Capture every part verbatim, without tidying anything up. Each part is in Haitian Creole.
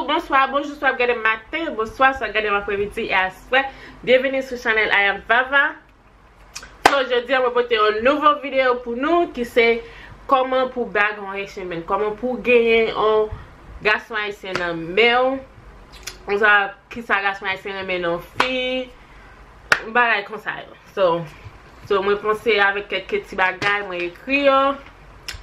Bonswa, bonjou, swa w ap gade m maten, bonswa, swa w ap gade m apremidi e aswè. Byenveni sou chanèl I Am Vava. So, jodi a, mwen pote yon nouvo videyo pou nou ki se kòman pou bag yon Haitian man, kòman pou genyen yon gason ayisyen nan men w. Ou sa, kisa gason ayisyen renmen nan yon fi, bagay konsa yo. So, so mwen panse avèk kèk ti bagay, mwen ekri yo.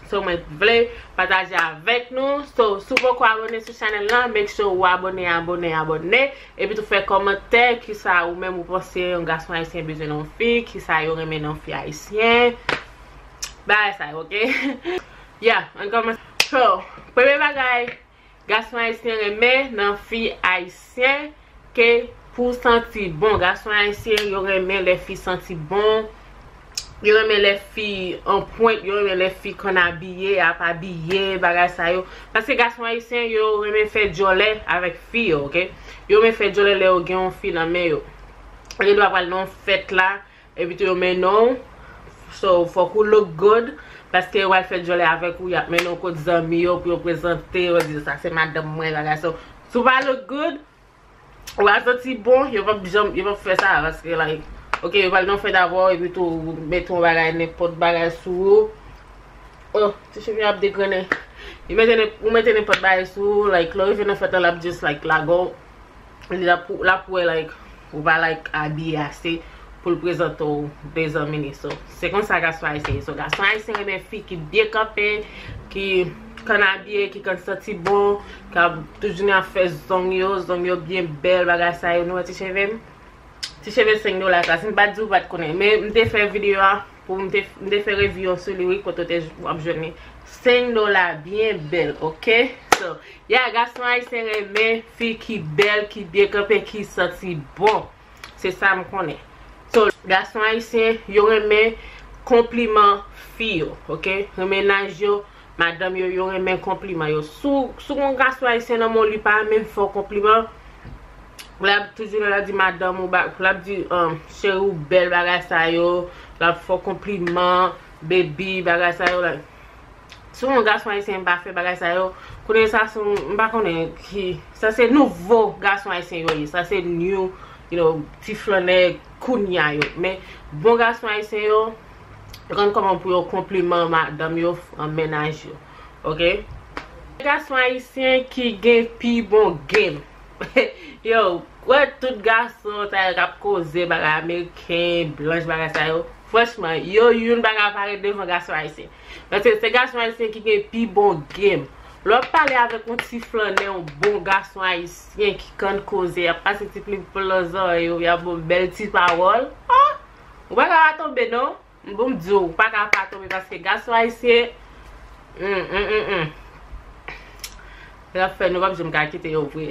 So, mwen vle pataje avèk nou. So, si w poko abòne sou chanèl lan, make sure ou abòne, abòne, abòne. Epi tou fè kòmantè, kisa ou menm ou panse yon gason ayisyen bezwen nan yon fi, kisa yo renmen nan yon fi ayisyen. Bagay sa yo, oke? Yeah, ann kòmanse. So, premye bagay, gason ayisyen renmen nan fi ayisyen ke pou santi bon. Gason ayisyen, yo renmen lè fi santi bon. Yo renmen lè fi an pwent, yo renmen lè fi konn abiye, ap abiye, bagay sa yo. Paske gason ayisyen, yo renmen fè djòlè avèk fi yo, oke? Yo renmen fè djòlè lè yo gen yon fi nan men yo. Yo gen dwa pral nan yon fèt la, epi tou yo mennen w. So, fòk ou look good. Paske yo pral fè djòlè avèk ou, y ap mennen w kot zanmi yo pou yo prezante yo, di, "Sa se madanm mwen," bagay. So, si w pa look good, ou pa santi bon, yo p ap janm, yo p ap fè sa, paske, like, oke, yo pral nan fèt avè w, epi tou, mete yon bagay, nenpòt bagay sou ou. Oh, ti cheve ap degrennen. Yo mete nen-, ou mete nenpòt bagay sou ou, like, lè w rive nan fèt la, l ap just, like, lage w. Li la pou, la pou wè, like, ou pa, like, abiye ase pou l prezante w de zanmi li. So, se konsa gason ayisyen ye. So, gason ayisyen renmen fi ki byen kanpe, ki konn abiye, ki konn santi bon, k ap toujou nan fè zong yo, zong yo byen bèl, bagay sa yo. Nou wè ti cheve m? Ti cheve senk dola sa. Si m pa t di w, w pa t konnen. Men m te fè videyo a pou m te, m te fè reviyon sou li, wi, kote w te, w ap jwenn li. Senk dola, byen bèl, oke? So, yeah, gason ayisyen renmen fi ki bèl, ki byen kanpe, ki santi bon. Se sa m konnen. So, gason ayisyen, yo renmen konpliman fi yo, oke? Renmen mennaj yo, madanm yo, yo renmen konpliman yo. Si w, si w gen yon gason ayisyen nan men w, li pa renmen fè w konpliman, l ap toujou la, l ap di madanm ou, ba, l ap di, um, cheri ou bèl, bagay sa yo, l ap fè w konpliman, baby, bagay sa yo, like, si w yon gason ayisyen pa fè bagay sa yo, konnen sa se yon, m pa konnen ki, sa se nouvo gason ayisyen yo ye, sa se new, you know, ti flannè kounya yo. Men bon gason ayisyen yo, yo konn kòman pou yo konpliman madanm yo, an mennaj yo. Oke? Gason ayisyen ki gen pi bon game. Yo, wè tout gason sa yo k ap koze bagay ameriken, blanch, bagay sa yo. Franchman, yo youn pa ka parèt devan gason ayisyen. Paske se gason ayisyen ki gen pi bon game. Lè w ap pale avèk yon ti flannè, yon bon gason ayisyen ki konn koze, y ap pase ti plim nan zòrèy yo, y ap ba w bèl ti pawòl. Ah! Ou pa ka pa tonbe non. Bon, m di w, ou pa ka pa tonbe paske gason ayisyen, hum, hum, hum, hum. L ap fè nou p ap janm ka kite yo vre.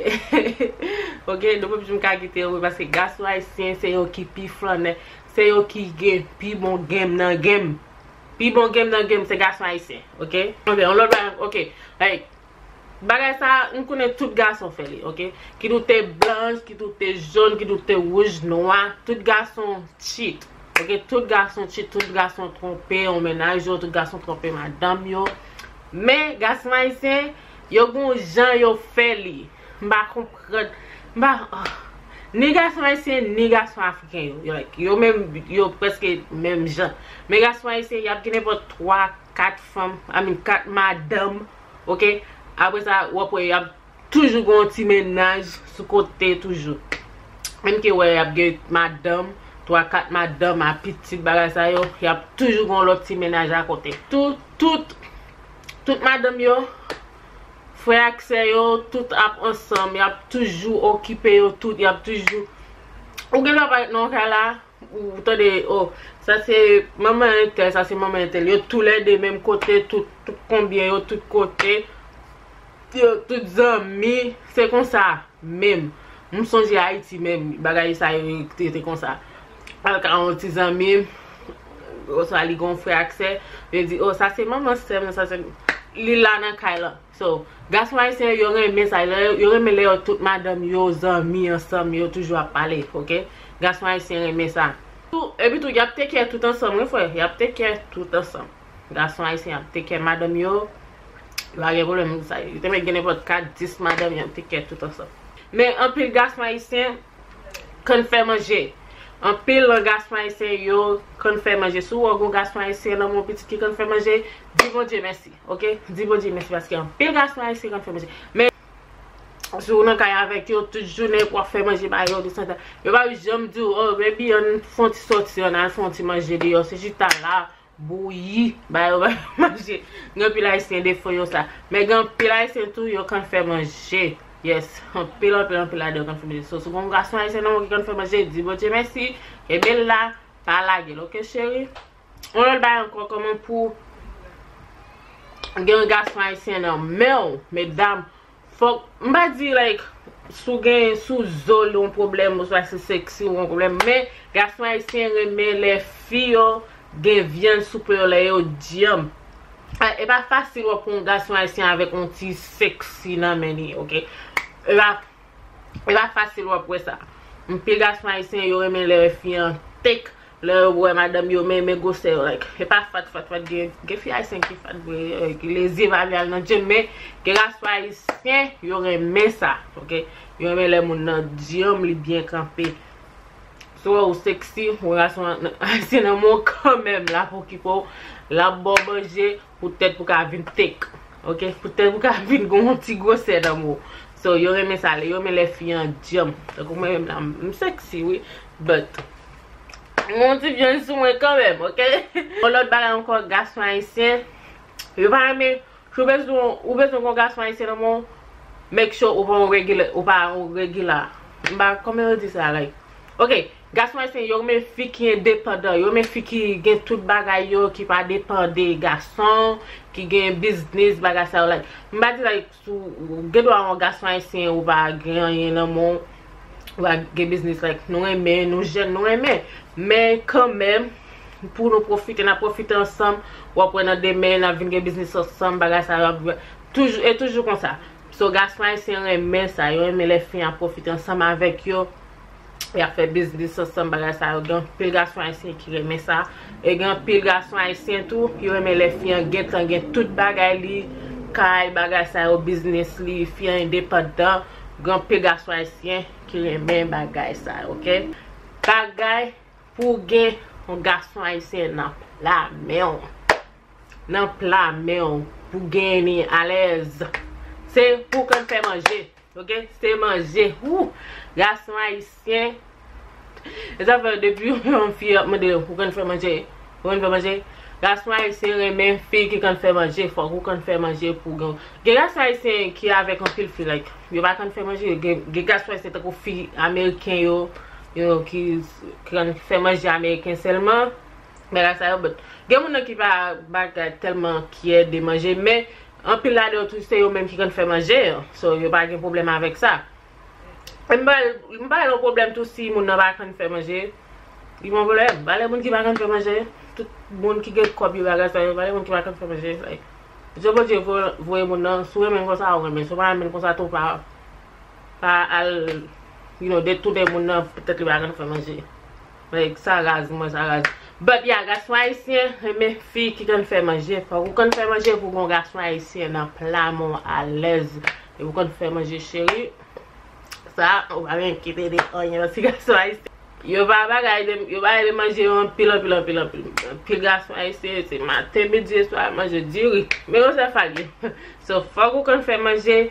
Oke, nou p ap janm ka kite yo vre paske gason ayisyen se yo ki pi flannè, se yo ki gen pi bon game nan game. Pi bon game nan game se gason ayisyen, oke? Oke, yon lòt bagay, oke. Like, bagay sa, m konnen tout gason fè li, oke? Kit ou te blanch, kit ou te jòn, kit ou te wouj, nwa, tout gason cheat. Oke, tout gason cheat, tout gason twonpe yon mennaj yo, tout gason twonpe madanm yo. Men, gason ayisyen, yo gon jan yo fè li. M pa konprann. M pa, ah. Ni gason ayisyen, ni gason afriken yo. Yo, like, yo menm, yo prèske menm jan. Men gason ayisyen, y ap gen nenpòt twa, kat fanm, I mean, kat madanm, oke? Apre sa, w ap wè, y ap toujou gen yon ti mennaj sou kote toujou. Menm ke wè y ap gen madanm, twa, kat madanm a pitit bagay sa yo, y ap toujou gen yon lòt ti mennaj akote. Tout, tout, tout madanm yo, frè ak sè yo, tout ap ansanm, y ap toujou okipe yo tout, y ap toujou. Ou gen dwa parèt nan yon kay la, ou tande, oh, sa se manman entèl, sa se manman entèl. Yo toulède menm kote, tout, tout konbyen yo, tout kote. Yo tout zanmi, se konsa menm. M sonje Ayiti menm, bagay sa yo te, te konsa. Al ka yon ti zanmi, oswa li gon frè ak sè, yo di, oh, sa se manman sè m, sa se, li la nan kay la. So, gason ayisyen yo renmen sa, yo, yo renmen lè yo tout madanm yo, zanmi ansanm, yo toujou ap pale, oke? Gason ayisyen renmen sa. Tou, epi tou, y ap take care tout ansanm, wi, frè, y ap take care tout ansanm. Gason ayisyen ap take care madanm yo, Yo pa gen pwoblèm sa. Yo te mèt gen nenpòt kat, dis madanm, y ap te kèt tout ansanm. Men anpil gason ayisyen konn fè manje. Anpil nan gason ayisyen yo konn fè manje. Si w wè yon gason ayisyen nan yon pitit ki konn fè manje, di Bondye mèsi, oke? Di Bondye mèsi paske anpil gason ayisyen konn fè manje. Men si w nan kay avèk yo tout jounen, w ap fè manje ba yo, tout sa, yo pa janm di w, "Oh, baby, ann fè yon ti sòti, ann al fè yon ti manje deyò." Se chita la, bouyi, ba yo manje. Gen anpil ayisyen defo yo sa. Men gen anpil ayisyen tou, yo konn fè manje. Yes, anpil, anpil, anpil ladan yo konn fè manje. So, si w gen yon gason ayisyen nan men w ki konn fè manje, di Bondye mèsi, kenbe l la, pa lage l, oke, cheri? Yon lòt bagay ankò, kòman pou gen yon gason ayisyen nan men w, medam, fòk, m pa di, like, si w gen, si w zòl yon pwoblèm, oswa si w seksi w gen yon pwoblèm, men gason ayisyen renmen lè fi yo gen vyann sou po yo, lè yo dyanm. E pa fasil wè pou yon gason ayisyen avèk yon ti seksi nan men li, oke? E pa, e pa fasil wè pou wè sa. Anpil gason ayisyen, yo renmen lè fi an tek, lè yo wè madanm yo, men, men gwosè yo, like, e pa fat, fat, fat, gen, gen fi ayisyen ki fat vre, eh, ki lezye pa vle al nan gym, men gen gason ayisyen, yo renmen sa, oke? Yo renmen lè moun nan dyanm, li byen kanpe. Si w wè ou seksi, yon gason ayisyen nan men w kanmenm, l ap okipe w, l ap ba w manje, poutèt pou ka vin tek, oke? Poutèt pou ka vin gen yon ti gwosè nan men w. So, yo renmen sa, yo renmen lè fi an dyanm. Tankou mwen menm la, m seksi, wi, but m gen yon ti vyann sou mwen kanmenm, oke? Yon lòt bagay ankò, gason ayisyen, yo pa renmen, si w bezwen, ou bezwen gen yon gason ayisyen nan men w, make sure ou pa yon regila, ou pa yon regila. M pa, kòman yo di sa, like, oke, gason ayisyen, yo renmen fi ki endepandan, yo renmen fi ki gen tout bagay yo, ki pa depann de gason, ki gen biznis, bagay sa yo, like, m pa di, like, si w gen dwa yon gason ayisyen, ou pa gen anyen nan men w, ou pa gen biznis, like, nou renmen, nou jèn, nou renmen. Men kanmenm, pou nou pwofite, n ap pwofite ansanm, w ap wè nan demen, n ap vin gen biznis ansanm, bagay sa yo ap toujou, e toujou konsa. So, gason ayisyen renmen sa, yo renmen lè fi an ap pwofite ansanm avèk yo, y ap fè biznis ansanm, bagay sa yo. Gen anpil gason ayisyen ki renmen sa. E gen anpil gason ayisyen tou, yo renmen lè fi an gentan gen tout bagay li, kay, bagay sa yo, biznis li, fi an endepandan. Gen anpil gason ayisyen ki renmen bagay sa yo, oke? Bagay pou gen yon gason ayisyen nan pla men w. Nan pla men w, pou genyen li alèz. Se pou konn fè manje. Oke, se manje. Wou! Gason ayisyen. E sa fè depi yon fi ap mande ou konn fè manje, ou konn fè manje. Gason ayisyen renmen fi ki konn fè manje. Fòk ou konn fè manje pou gen. Gen gason ayisyen ki avèk anpil fi, like, yo pa konn fè manje. Gen, gen gason ayisyen tankou fi ameriken yo, yo ki, ki konn fè manje ameriken sèlman. Bagay sa yo, but gen moun nan ki pa bagay tèlman kyè de manje, men anpil ladan yo tou se yo menm ki konn fè manje an. So, yo pa gen pwoblèm avèk sa. E m pa, m pa gen pwoblèm tou si moun nan pa konn fè manje. Li pa yon pwoblèm. Valè moun ki pa konn fè manje, tout moun ki gen kòb yo bagay sa yo, valè moun ki pa konn fè manje, like, jan Bondye voye, voye moun nan, si w renmen l konsa, ou renmen l. Si w pa renmen l konsa tou, pa, pa al, you know, detounen moun nan poutèt li pa konn fè manje. Like, sa raz, mwen, sa raz. But yeah, gason ayisyen renmen fi ki konn fè manje. Fòk ou konn fè manje pou gon gason ayisyen nan pla men w alèz. E pou konn fè manje, cheri. Sa, ou pa gen enkyete de anyen nan ti gason ayisyen. Yo pa bagay de, yo bagay de manje yo anpil, anpil, anpil, anpil. Anpil gason ayisyen, se maten, midi, e swa, manje diri. Men yo se fagi. So, fòk ou konn fè manje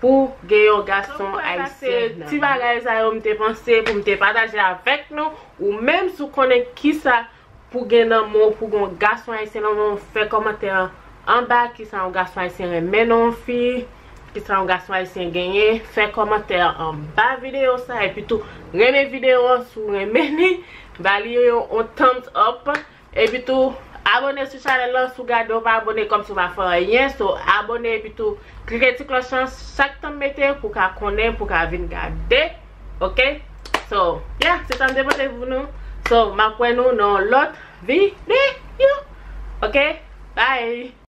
pou gen yon gason ayisyen nan. Ti bagay sa yo m te panse pou m te pataje avèk nou. Ou menm si w konnen kisa pou gen nan men w pou gen yon gason ayisyen nan men w, fè kòmantè an anba kisa yon gason ayisyen renmen nan yon fi, kisa yon gason ayisyen genyen, fè kòmantè an anba videyo sa, epi tou renmen videyo an si w renmen li, ba li yon, yon thumbs up. Epi tou, abone sou chanèl lan, si w gade w pa abone, kòmsi w pa fè anyen. So, abone epi tou, klike ti klòch lan, chak tan m mete, pou w ka konnen, pou w ka vin gade. Oke? So, yeah, se sa m te pote pou nou. So, m ap wè nou nan yon lòt videyo. Oke? Bye!